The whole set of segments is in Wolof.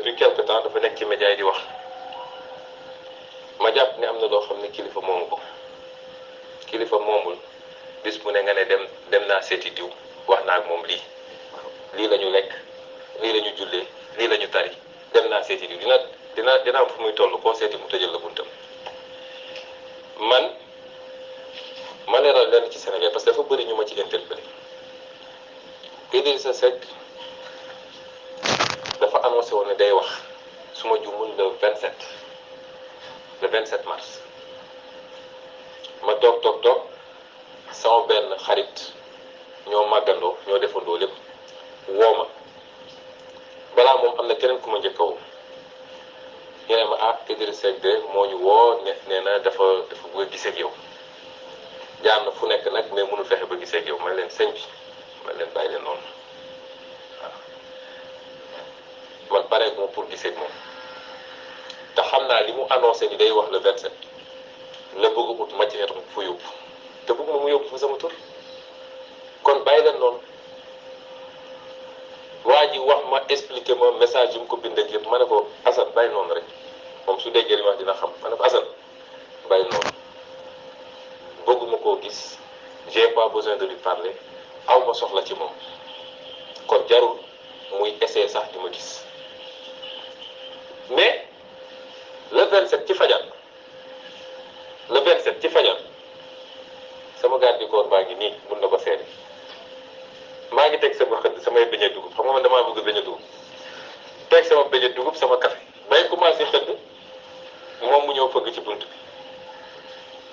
depuis quelque temps dafa nekk ci média yi di wax ma jàpp ne am na loo xam ne kilifa moomu ko kilifa moomul bis mu ne nga ne dem naa seeti diw wax naa ak moom lii la ñu lekk lii la ñu jullee lii la ñu tari dem naa seeti diw dina am fu muy toll koo seeti mu tëjal la buntam. man ma leeral leen ci Sénégal parce que dafa bëri ñu ma ci interpellé Idrissa Seck dafa annoncé woon ne day wax su ma juumul le 27 mars ma toog sama benn xarit ñoo màggandoo ñoo defandoo lépp woo ma balaa moom am na keneen ku ma njëkk a woo ñu ne ma Idrissa Seck de moo ñu woo nee na dafa bëgg a gisee ak yow jaar na fu nekk nag mais mënul fexe ba gisee ak yow man leen sëñ bi man leen bàyyi leen noonu waaw man pare moom pour gisee ak moom te xam naa li mu annoncé ni day wax le 27 la bëgg ut matière fu yóbbu te bëgg ma mu yóbbu fa sama tur kon bàyyi leen noonu waa ji wax ma expliqué ma message yi mu ko bind ak yëpp ma ne ko Assane bàyyi noonu rek moom su déggee li wax dina xam ma ne ko Assane bàyyi noonu bëgguma koo gis j'ai pas besoin de lui parler aw ma soxla ci moom kon jarul muy essayer sax di ma gis mais le 27 ci fajar sama garde du corps baa ngi nii mun na ko seede maa ngi teg sama xëdd samay beñe dugub xam nga man damaa bëgg beñe dugub teg sama beñe dugub sama café bay commencé xëdd moom mu ñëw fëgg ci bunt bi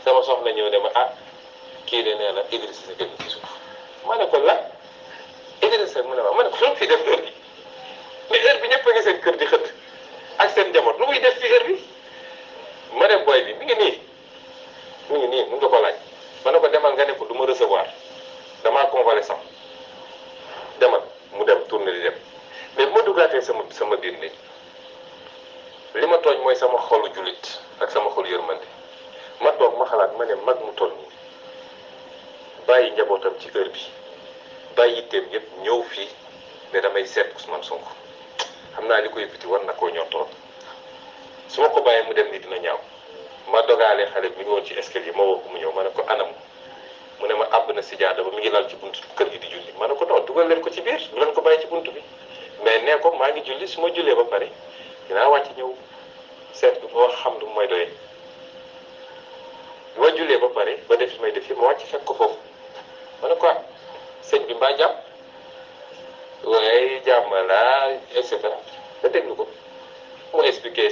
sama soxna ñëw ne ma kii de nee na Idrissa Seck ci suuf ma ne ko la Idrissa Seck mu ne ma ne ko lu fi def heure bi mais heure bi ñëpp a ngi seen kër di xëdd ak seen njaboot lu muy def fi heure bi ma ne booy bi mi ngi nii mun nga ko laaj ma ne ko demal nga ne ko du ma recevoir damaa convalescent demal mu dem tourné di dem mais bu ma duggaatee sama biir néeg li ma tooñ mooy sama xolu jullit ak sama xolu yërmande ma toog ma xalaat ma ne mag mu toll nii bàyyi njabootam ci heure bi bàyyi yitteem yëpp ñëw fii ne damay seet Ousmane Sonko xam naa li ko yëkkati war na koo ñor trop su ma ko bàyyee mu dem ni dina ñaaw ma dogaale xale bi mi ngi woon ci escalier ma woo ko mu ñëw ma ne ko anam mu ne ma àbb na si jaada ba mi ngi lal ci buntu kër gi di julli ma ne ko non dugal leen ko ci biir du leen ko bàyyi ci buntu bi mais nee ko maa ngi julli su ma jullee ba pare dinaa wàcc ñëw seet bi ba wax xam lu may doyee bi ma jullee ba pare ba def li may def yi ma wàcc fekk ko foofu ma ne ko sëñ bi mbaa jàmm waaye jàmm laa et cetera nga déglu ko mu expliqué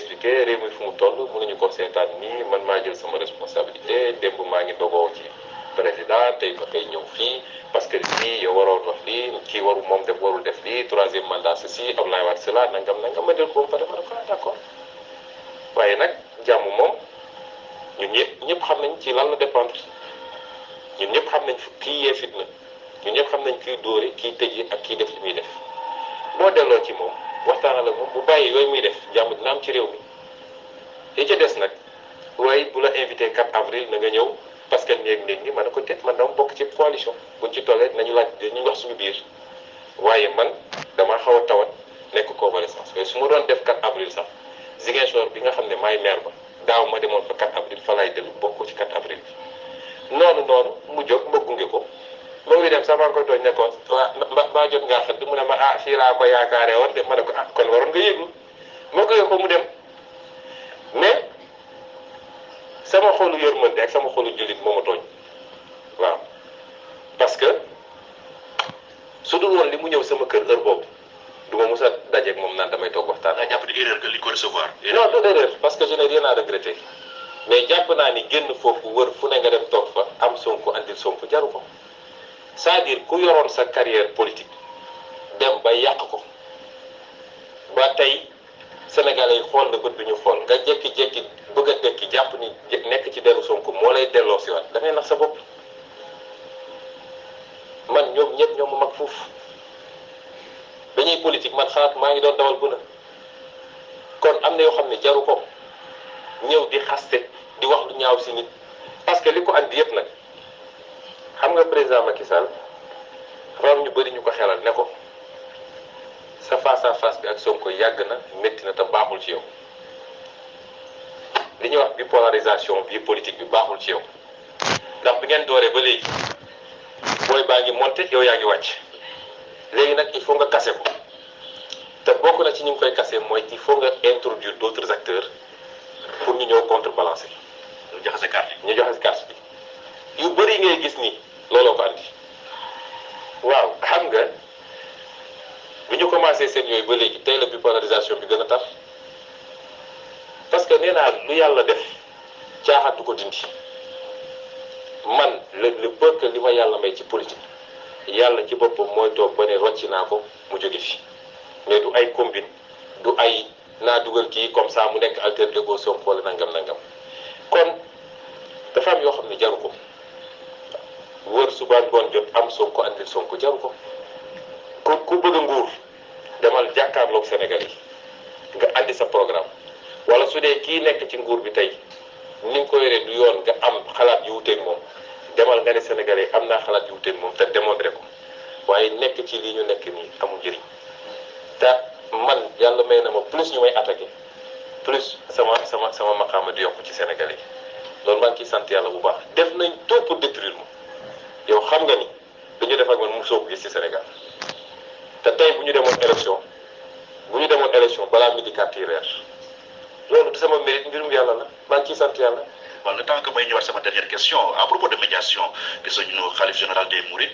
réew mi fu mu toll mënuñu ko seetaan nii man maa jël sama responsabilité démb maa ngi dogoo ci président tey ba tey ñëw fii parce que lii yow waroon wax lii kii moom warul def lii troisième mandat ceci Abdoulaye Wade cela nangam ma del ko ba pare ma ne ko d'accord waaye nag jàmm moom ñun ñëpp xam nañ ci lan la dépendre ñun ñëpp xam nañ kii yee fitna ñun ñëpp xam nañ kii dóore kii tëjee ak kii def li muy def boo delloo ci moom waxtaanal ak moom bu bàyyi yooyu muy def jàmm dina am ci réew mi li ca des nag waaye bu la invité 4 avril na nga ñëw parce que néeg ni ma ne ko déet man dama bokk ci coalition buñ ci tollee nañu laaj dañuy wax suñu biir waaye man damaa xaw a tawat nekk convalescence mais su ma doon def 4 avril sax Ziguinchor bi nga xam ne maay maire ba daaw ma demoon fa 4 avril fa laay dellu bokk ci 4 avril bi noonu mu jóg ma gunge ko ma ngi dem sax maa ngi koy tooñ nekkoon mbaa jot ngaa xëdd mu ne ma fii laa ko yaakaaree woon de ma ne ko kon waroon nga yëglu ma gunge ko mu dem mais sama xolu yërmande ak sama xolu jullit moo ma tooñ waaw parce que su dul woon li mu ñëw sama kër heure boobu du ma mos a dajeeg moom naan damay toog waxtaan. nga jàpp ni erreur nga li ko recevoir. non du erreur parce que je n'ai rien à regretter mais jàpp naa ni génn foofu wër fu ne nga dem toog fa am Sonko andil Sonko jaru ko c'est-à-dire ku yoroon sa carrière politique dem ba yàq ko ba tey Sénégalais yi xool na bët bi ñu xool nga jékki-jékki bëgg a dekki jàpp ni nekk ci dellu Sonko moo lay delloo si waat da ngay nax sa bopp man ñoom ñëpp ñoom ma mag foofu dañuy politique man xalaat maa ngi doon dawal bu na kon am na yoo xam ne jaru ko ñëw di xaste di wax lu ñaaw si nit parce que li ko andi yëpp nag xam nga président Macky Sall dafa am ñu bëri ñu ko xelal ne ko sa face à face bi ak Sonko yàgg na métti na te baaxul ci yow li ñuy wax bipolarisation bi politique bi baaxul ci yow ndax bi ngeen dooree ba léegi booy baa ngi monté yow yaa ngi wàcc léegi nag il faut nga kase ko te bokk na ci ñu ngi koy kase mooy il faut nga introduire d'autres acteurs pour ñu ñëw contrebalancer. ñu joxe carte ñu joxe carte bi yu bëri ngay gis ni looloo ko andi waaw xam nga bi ñu commencé seen yooyu ba léegi tey la bipolarisation bi gën a tar parce que nee naa lu yàlla def caaxaan du ko dindi man le peu que li ma yàlla may ci politique yàlla ci boppam mooy toog ba ne rocci naa ko mu jóge fi mais du ay combine du ay naa dugal kii comme ça mu nekk alter ego Sonko wala nangam kon dafa am yoo xam ne jaru ko wër suba ngoon jot am Sonko andil Sonko jaru ko ku bëgg a nguur demal jàkkaarloog Sénégal yi nga andi sa programme wala su dee kii nekk ci nguur bi tey ni nga ko yoree du yoon nga am xalaat yu wuteeg moom demal nga ne Sénégalais am naa xalaat yu wuteeg moom te démontré ko waaye nekk ci lii ñu nekk nii amul njëriñ te man yàlla may na ma plus ñu may attaqué plus sama maqaama di yokk ci Sénégalais yi loolu maa ngi ciy sant yàlla bu baax def nañ tout pour détruire ma yow xam nga ni dañu def ak man mosoo ko gis ci Sénégal te tey bu ñu demoon élection balaa midi carte yi reer loolu du sama mérite mbirum yàlla la maa ngi ciy sant yàlla. waaw le temps que may ñëwaat sama dernière question à propos de médiation gis nañu xalif général des Mourides